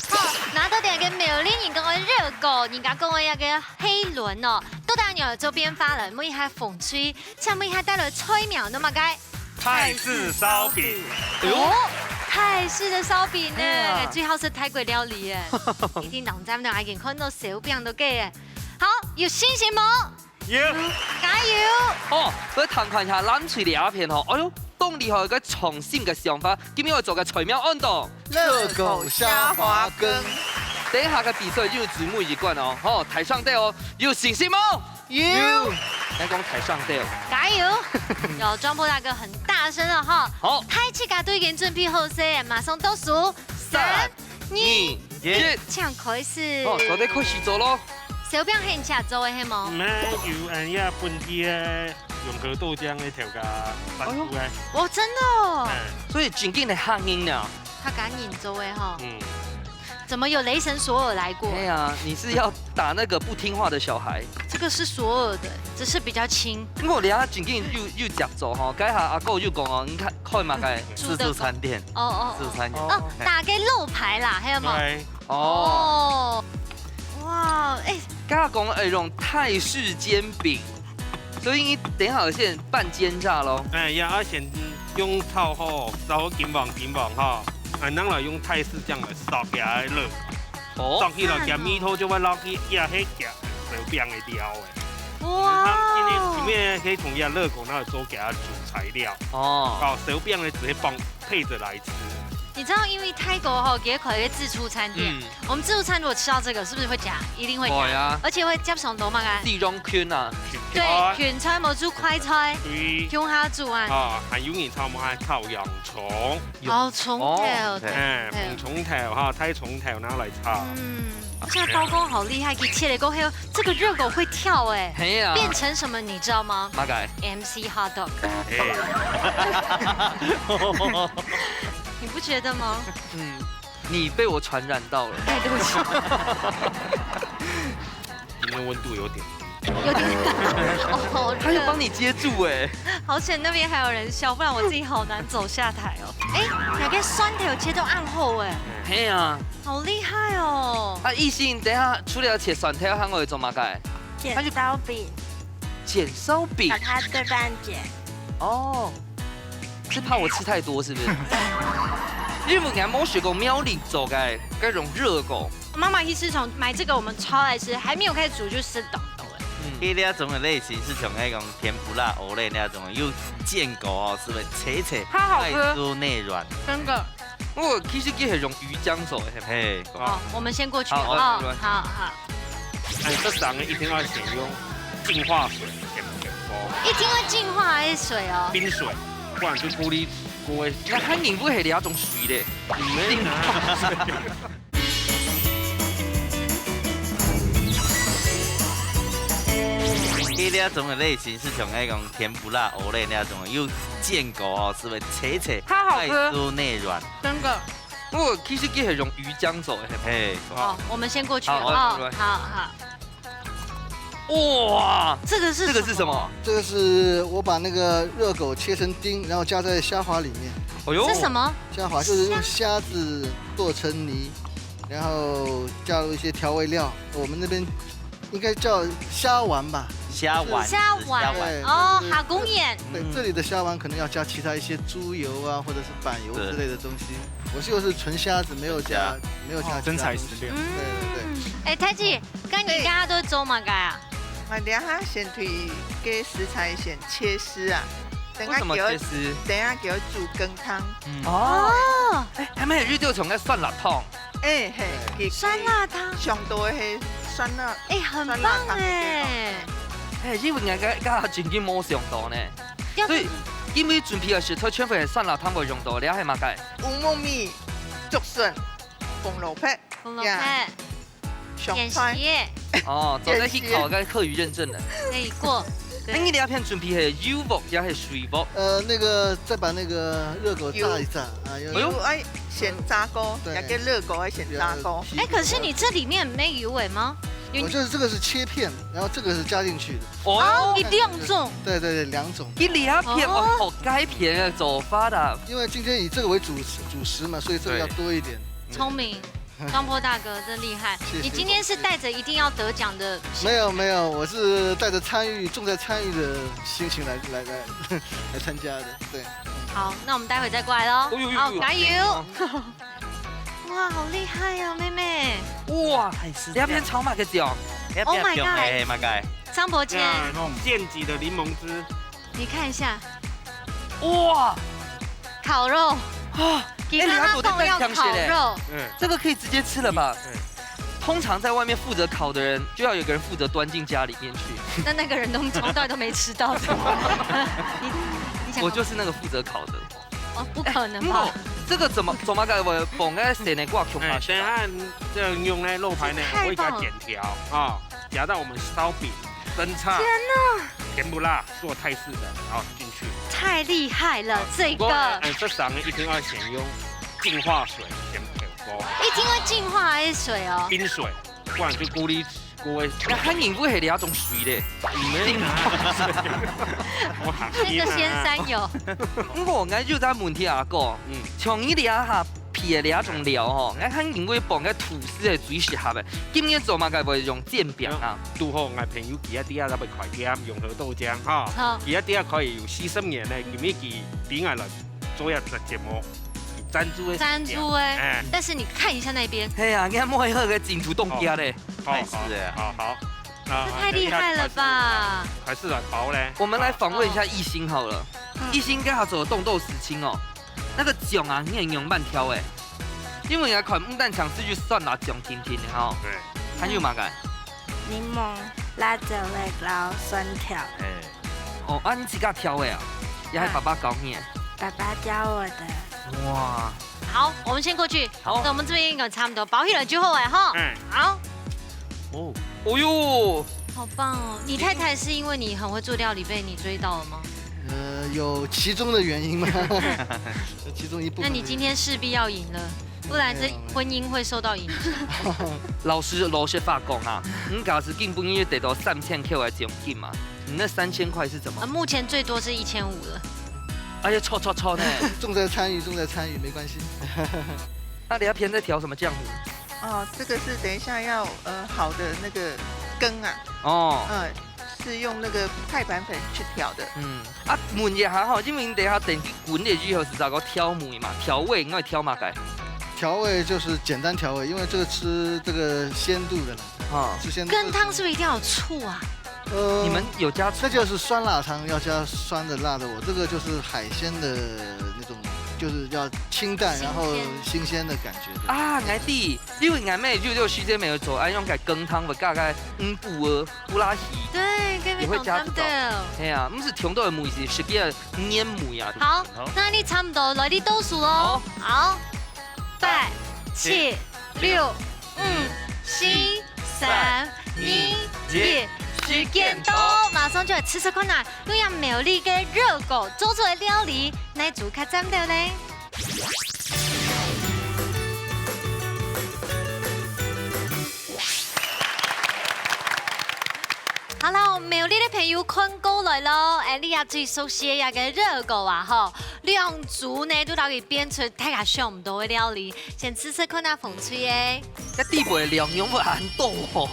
好，拿到這個苗栗人講个熱狗，人家講个那個黑輪哦，到底仰做變化了？問一下紅隊，請問一下帶來菜名，那麼該 泰式燒餅。哎喲。哦，泰式的燒餅呢，哎呀。最好係泰國料理耶。一定當讚呢，已經看到燒餅都給耶。好，有信心無？有。加油！哦，來聽看一下藍隊這片吼，哎喲，當厲害个創新个想法，今日愛做个菜名安到熱狗蝦滑羹。等一下个比賽就有最尾一關哦，吼，大聲兜哦，有信心無？ 有。來講大聲兜。加油！有，莊博大哥很大聲了哈。好。大自家都已經準備好勢，馬上倒數，三、三、二、二、一。一。請開始。好，做得開始做咯。燒餅係你自家做个係無？毋係，有恁樣本地个永和豆漿个調个發出个。哎喲。哦，真的哦。嗯。所以正經个客人呢。客家人做个哈。嗯。 怎麼有雷神索爾來過？哎呀，你是要打那個不聽話的小孩？這個是索爾的，只是比較輕。毋過你啊，正經又，又食咗吼，該下阿哥又講哦，你看，看嘛該。自助餐店。哦，哦，哦。自助餐店。哦，哎。打个肉排啦，還有嗎？對。哦。哦。哇，哎。剛剛講，哎，用泰式煎餅，所以你等一下有些人半煎炸咯。哎，要，要先用炒好，炒到金黃金黃哈，啊，然後用泰式醬來燒佢个肉。 哦。上去了，佢味道就會落去，也係佢燒餅个料欸。哇。佢因為裡面可以同佢个熱狗拿來做佢个主材料。哦。哦，燒餅呢，直接放配着來吃。你知道，因為泰國吼，佢有一個自助餐店，嗯。我們自助餐如果吃到這個，是不是會加？一定會加。會啊。而且會加上多嘛，該？地中圈啊。對，哦。芹菜無煮快菜，對。共下煮啊。啊，還有人炒麼个？炒洋蔥。 哦，蔥頭，哦，對。哎，對。紅蔥頭哈，大蔥頭拿來炒。嗯，這刀工好厲害，佢切了過後，這個熱狗會跳欸，係啊。變成什麼你知道嗎？麼个？M C hot dog。哎。你不覺得嗎？嗯，你被我傳染到了。哎，對不起。今天溫度有點 有點，哦，好熱。他又幫你接住欸。好險那邊還有人笑，不然我自己好難走下台哦。哎，那個蒜頭切到恁好欸。係啊。好厲害哦。啊，奕迅，等一下除了切蒜頭，還會做麼个？剪燒餅。剪燒餅？把它對半截。哦，是怕我吃太多是不是？因為𠊎無食過苗栗做个該種熱狗。 媽媽一直從買這個我們超愛吃，還沒有開始煮就吃飽飽了。嗯。佢這種个類型係像該種甜不辣、歐蕾那種，又見過哦，是不是？脆脆，好好吃。外酥內軟。真的。我其實佢係用魚漿做个，係無？嘿，好，我們先過去。好，好，好，來。好，好。哎，這三個一定要選用淨化水，先不要。一定要淨化的水哦。冰水，不然就玻璃鍋的水。該還認為係哪種水咧？沒有啊。佢這種个類型係像該種甜不辣、歐蕾那種，又見過哦，係毋係？脆脆，它好吃。外酥內軟。真的。 哦，其實佢係用魚漿做个，係無？嘿。好，我們先過去。好，好，好，來。好，好。哇，這個是什麼？這個是什麼？這個是我把那個熱狗切成丁，然後加在蝦滑裡面。哎喲。是什麼？蝦滑就是用蝦子剁成泥，然後加入一些調味料。我們那邊應該叫蝦丸吧？蝦丸，蝦丸，對，哦，就是，蝦公丸。對，嗯。這裡的蝦丸可能要加其他一些豬油啊，或者是板油之類的東西。對。我是，我是純蝦子，沒有加，沒有加其他東西。哦，真材實料。對，對，對。嗯。哎，太姐，該你這下都做麼个啊？𠊎這下先對該食材先切絲啊，等下給我，為什麼切絲？等下給我煮羹湯。嗯。哦。哦。哎，還沒有遇到像該酸辣湯。 哎，嘿，對。佢，酸辣湯。上多个係酸辣，哎，很棒哎。酸辣湯个地方。哎，因為𠊎剛，剛好正經無想到呢。要是所以，因為準備个時候，全部係酸辣湯會用到，你還係麼个？烏木米、竹筍、紅蘿蔔、紅蘿蔔、呀，香菜。芫荽。哦，做得去考該客語認證了。可以過。對。那你這片準備係油鑊也係水鑊？呃，那個，再把那個熱狗炸一炸，啊，有，哎喲。油愛先炸過，對。那個熱狗愛先炸過。有，有，哎，可是你這裡面沒油尾嗎？有。我就是這個是切片，然後這個是加進去的。哦，哦，一定要種。對，對，對，兩種。你這片哦，哦。好改變个做法啦。因為今天以這個為主食，主食嘛，所以這個要多一點。對。聰明。 張波大哥真厲害，謝謝。你今天是帶著一定要得獎的心。沒有，沒有，我是帶著參與，重在參與的心情來，來，來，來參加的，對。好，那我們待會再過來咯。哎喲喲喲，好，加油。哇，好厲害哦，妹妹。哇，太實在了。這片炒麼个醬？Oh my god。哎，麼个？張伯謙。呀，那種現擠的檸檬汁。 你看一下。哇！烤肉。啊，佢剛剛講要烤肉。哎，你還不得再講些嘞？嗯。這個可以直接吃了吧？嗯。通常在外面負責烤的人，就要有一個人負責端進家裡面去。那那個人都從頭到尾都沒吃到，是嗎？你，你想，我就是那個負責烤的。哦，不可能吧？哎，不過這個怎麼，怎麼改？我放在先來掛窮哎，下去啊。等一下這樣用那肉排呢，太棒了。我會給它剪條啊，夾到我們燒餅、生菜。天哪！甜不辣。 做泰式的，好，進去。太厲害了，好，這個。不過，哎，這三個一定要先用淨化水先漂過。一定要淨化的水哦。冰水，不然就玻璃鍋的水。該還認為係哪種水咧？沒有啊。哇，那個先生有。毋過，𠊎有隻問題啊，哥。嗯。像你這下 皮个這種料吼，𠊎還認為放該吐司係最適合个。今日做麼个會用煎餅啊？拄好𠊎朋友佢一家在開店，永和豆漿哈，好。佢一家開有四十年咧，今日佢比𠊎來做一隻節目，贊助个。贊助欸，哎。但是你看一下那邊。係啊，你看莫黑个金土凍家咧。好，好，太是欸。好，好。啊，這太厲害了吧！還是，還是來包咧。我們來訪問一下藝興好了。嗯。藝興跟他做凍豆豉青哦。 該個醬啊，你愛仰般調欸？因為𠊎看毋單淨係有酸辣醬甜甜个吼。對。還有麼个？檸檬、辣椒味摎酸調。哎。哦，啊，你自家調个啊？也係爸爸教你个？爸爸教我的。哇。好，我們先過去。好。那我們這邊應該差不多包起來就好欸，哈。嗯。好。 哦。哦喲。好棒哦！你太太是因為你很會做料理被你追到了嗎？呃，有其中的原因嗎？有其中一部分的原因。那你今天勢必要贏了，不然這婚姻會受到影響。沒有，沒有。老實，老實話講啊，你假使今晡日得到三千塊个獎金嘛，你那三千塊是怎麼？啊，目前最多是一千五了。哎呀，錯，錯，錯呢。重在參與，重在參與，沒關係。那你要偏在調什麼漿糊？ 哦，這個是等一下要，呃，好的那個羹啊。哦。嗯，是用那個太白粉去調的。嗯，啊，問一下吼，因為你等一下等佢滾了以後，係再過調味嘛，調味應該調麼个？調味就是簡單調味，因為這個吃這個鮮度的啦。哦。吃鮮度。羹湯是不是一定要有醋啊？呃，你們有加醋嗎？這就是酸辣湯，要加酸的、辣的。我這個就是海鮮的那種就是要清淡，然后新鲜的感觉。啊，𠊎知，因為𠊎乜有段時間沒有做，愛用个羹湯，會加个五穀啊、布拉提，對，可以也會加這種。係啊，毋係全部都係梅子，實際个黏梅啊。好，該你差毋多來，你倒數哦。好，八、七、六、五、四、三、二、一，時間到，馬上就來試試看啊！ 用這苗栗个熱狗做出來个料理，哪組較讚到呢？Hello，苗栗个朋友看過來咯，哎，你也最熟悉个這个熱狗啊吼，兩組呢都到底變出大家想毋到个料理，先試試看啊，紅隊个。這底背个料仰會恁多吼。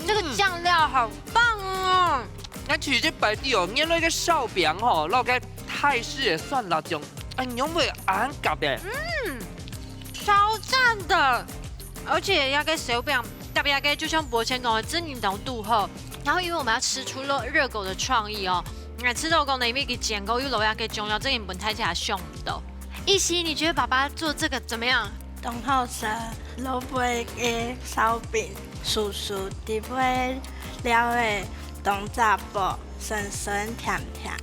這個醬料好棒哦！ 𠊎其實這擺底哦，原來个燒餅吼，摎个泰式个酸辣醬，哎，仰會恁合欸？超讚的！而且這個燒餅，特別个，就像博謙講个，真正當堵好。然後因為我們要吃出熱，熱狗的創意哦，𠊎試著講呢，因為佢煎過又落這個醬料，真正分大家想毋到。一心，你覺得爸爸做這個怎麼樣？當好食，落尾个燒餅，酥酥，底背料个當扎薄， 酸酸甜甜。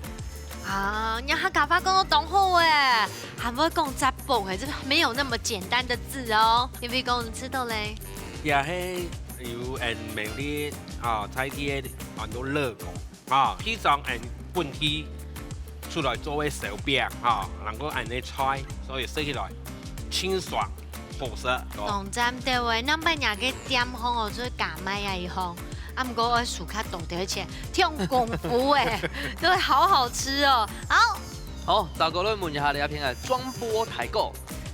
啊，你客家話講到當好欸，還會講扎薄欸，這個沒有那麼簡單的字哦。因為講你知道嘞，也係有人苗栗啊，在地个很多熱狗啊，平常人本地出來做个燒餅啊，能夠恁呢菜，所以食起來清爽。 好食。當讚个喂，仰般个店項哦，就係加賣啊一項，啊，毋過愛收較多个錢，忒功夫欸，對，好好吃哦。好，好，再過來問一下這片个莊波大哥，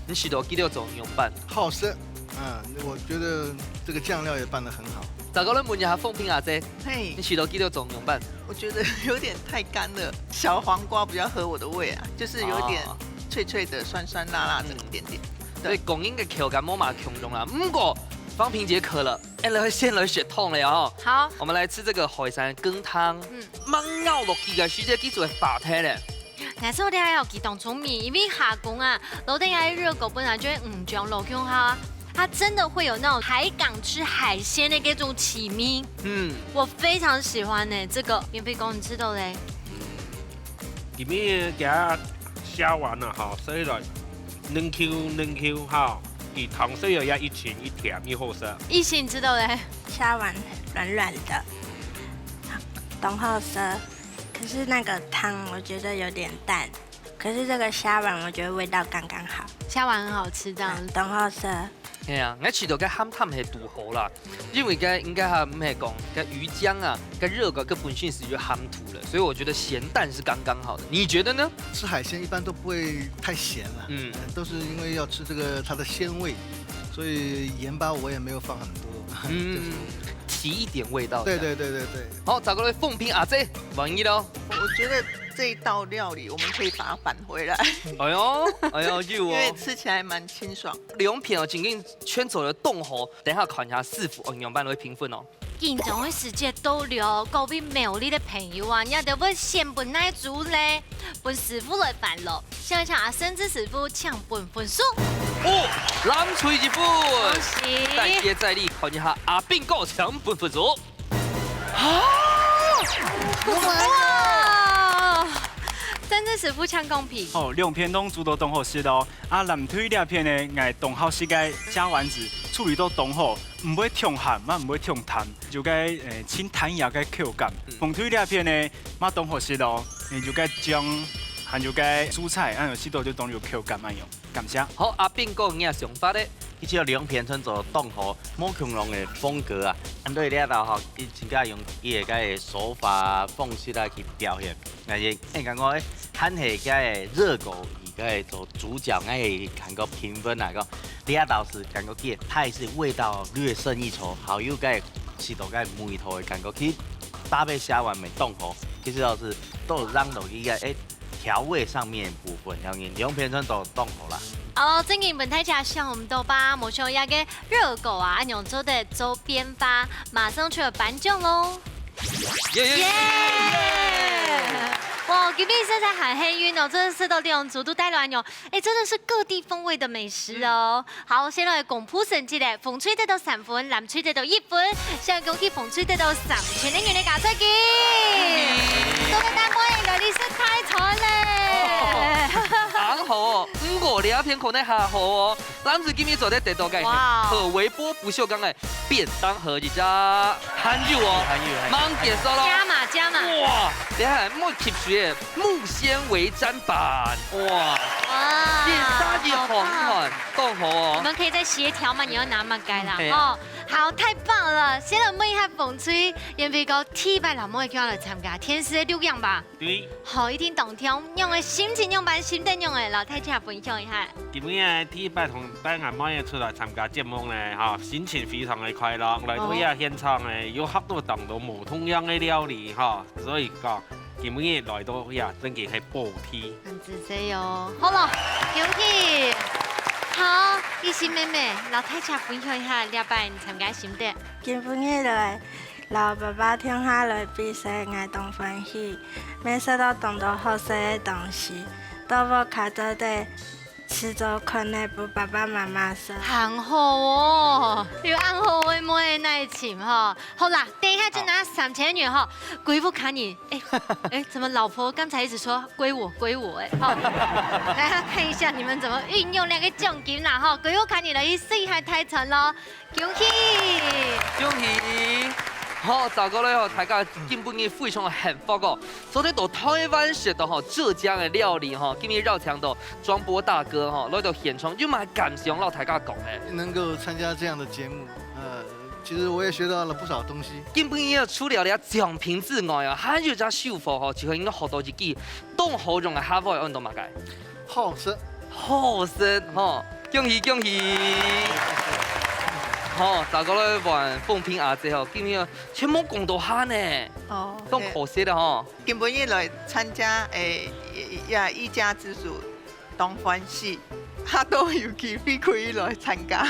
你試著佢兜做仰般？好食，嗯，我覺得這個醬料也拌得很好。再過來問一下鳳萍阿姊，嘿，你試著佢兜做仰般？我覺得有點太乾了，小黃瓜比較合我的胃啊，就是有點脆脆的、酸酸辣辣這一點點。 對，個人个口感無麼共樣啦。毋過，方萍姐渴了，哎，來，先來食湯了哦。好。我們來吃這個海產羹湯。嗯。吂咬落去个時節，佢就會化忒咧。𠊎想這下哦，佢當聰明，因為阿公啊，老弟還熱狗本來就會五種落去哈，它真的會有那種海港吃海鮮的那種奇味。嗯。我非常喜歡呢，這個免費公你吃到嘞。 佢面个蝦丸啊，吼，食起來嫩Q嫩Q吼，佢湯色又也一清一甜，又好食。一心知道嘞。蝦丸軟軟的，當好吃。可是那個湯我覺得有點淡，可是這個蝦丸我覺得味道剛剛好。蝦丸很好吃，這樣。嗯，當好吃。 係啊，𠊎試著該鹹淡係堵好啦，因為該應該還毋係講該魚漿啊，該熱狗个本身係有鹹度了，所以我覺得鹹淡是剛剛好的。你覺得呢？吃海鮮一般都不會太鹹了，嗯，都是因為要吃這個它的鮮味，所以鹽巴我也沒有放很多，嗯，就是提一點味道。對對對對對。好，再過來鳳萍阿姊，滿意咯。我覺得這一道料理我們可以把它返回來。哎喲，哎喲，有哦。因為吃起來蠻清爽。兩片哦，正經 全做得當好，等下看一下師傅仰般來評分哦。緊張个時節到了，各位苗栗个朋友啊，你兜會選分哪組呢？分師傅來辦咯。想一下啊，盛智師傅請分分數。哦，藍隊一分。恭喜！再接再厲，看一下阿斌哥請分分數。 哇！盛智師傅請講評。哦，兩片攏煮到當好食哦。啊，藍隊這片呢，𠊎當好食个蝦丸子，處理到當好，毋會忒鹹，嘛毋會忒淡，有個，欸，清淡雅个口感。嗯。紅隊這片呢，嘛當好食哦，欸，有個醬，還有個蔬菜，啊，有食到就當有口感恁樣。 感謝。好，阿斌哥，你个想法呢？其實兩片全做當好，無共樣个風格啊。恁對這道吼，佢真正用佢个个手法方式來去表現。但是，欸，感覺，欸，還係个熱狗，佢个做主角，欸，感覺評分來講，這道係感覺佢个泰式味道略勝一籌，還有个食到个味道个感覺，其實搭配蝦丸乜當好。其實老師都有讓到佢个，欸， 調味上面个部分，兩片全做當好啦。哦，正經分大家想毋到吧？無想這个熱狗啊，恁樣做得做變化，馬上就有頒獎咯。耶耶耶！哇，今日實在很幸運哦，真的是到兩組都帶來哦，哎，真的是各地風味的美食哦。好，先來公布成績咧，紅隊得到三分，藍隊得到一分，先恭喜紅隊得到三千个銀个加菜金。多謝大家，來，你食大餐咧。哦，很好哦，毋過這片可能還好哦。 藍隊今日做得得到个係哇哦。好，微波不鏽鋼个便當盒一隻，還有哦，還有，還有。吂結束咯。加碼，加碼。哇，你看，莫吸水个木纖維砧板，哇，哇，這下子好棒。很好哦。你們可以再協調嘛，你要拿麼个啦，嗯。哦，好，太棒了！先來問一下紅隊，因為講第一擺摎妹仔叫來參加，電視个錄影吧？ 對。好，一定當暢，仰仔心情仰般，心得仰仔，摎大家分享一下。今日第一擺同帶阿妹仔出來參加節目呢，吼，心情非常个快樂。來到這現場呢，又學到當多無同樣个料理，吼，所以講今日來到這正經係寶地。很值得哦。好了，恭喜！好，一心妹妹，摎大家分享一下這擺參加心得。今日來 摎爸爸共下來比賽，𠊎當歡喜，乜食到當多好食个東西，到屋下做得試做看仔分爸爸媽媽食。很好哦，有恁好个妹仔來尋吼。好啦，等一下就拿三千元吼，歸屋下人。哎，哎，怎麼老婆剛才一直說歸我，歸我，哎，好，來看一下你們怎麼運用那個獎金啦，吼，歸屋下人來試一下大餐咯。 恭喜！恭喜！好，再過來吼，大家今晡日非常个幸福哦，做得到臺灣食到吼浙江个料理吼，今日邀請到莊波大哥吼，來到現場，有麼个感想摎大家講呢？能夠參加這樣的節目，呃，其實我也學到了不少東西。今晡日除了這獎品之外啊，還有一隻收穫吼，就係應該學到一句當好用个客話，安到麼个？ 好食。好食吼，恭喜恭喜！吼，再過來換鳳萍阿姊吼，今日全部講到下呢，哦，當可惜了吼。今晡日來參加，誒，也一家之煮，當歡喜，下到有機會可以來參加。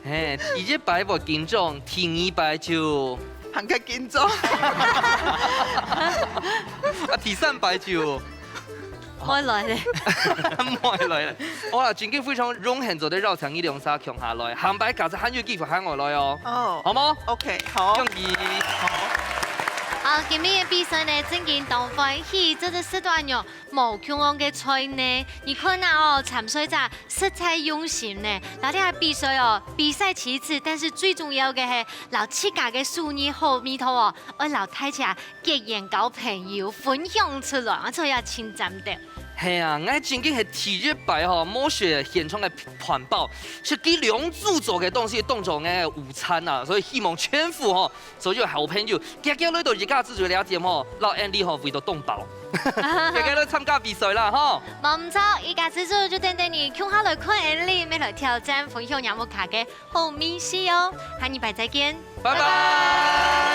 嘿，第一擺會緊張，第二擺就還較緊張。啊，第三擺就毋會來咧。毋會來咧。好啦，今日非常榮幸做得邀請你兩儕共下來，下擺假使還有機會喊𠊎來哦。哦。好無？OK，好。恭喜。好，今日个比賽呢，正經當歡喜，做得食到恁樣 無共樣个菜呢。你看啊哦，參賽者實在用心呢。摎這下比賽哦，比賽其次，但是最重要个係摎自家个手藝好味道哦，愛摎大家結緣交朋友，分享出來，啊，所以愛盡讚个。係啊，𠊎正經係第一擺吼，無食現場个團包，係佢兩組做个東西當做𠊎个午餐啊，所以希望全副吼 所有好朋友，遽遽來到一家之煮這店吼，摎𠊎俚吼圍到當飽，遽遽來參加比賽啦吼。無毋著，一家之煮就等等你共下來看𠊎俚，乜來挑戰分享若屋下个好味緒哦。下禮拜再見，拜拜。拜拜。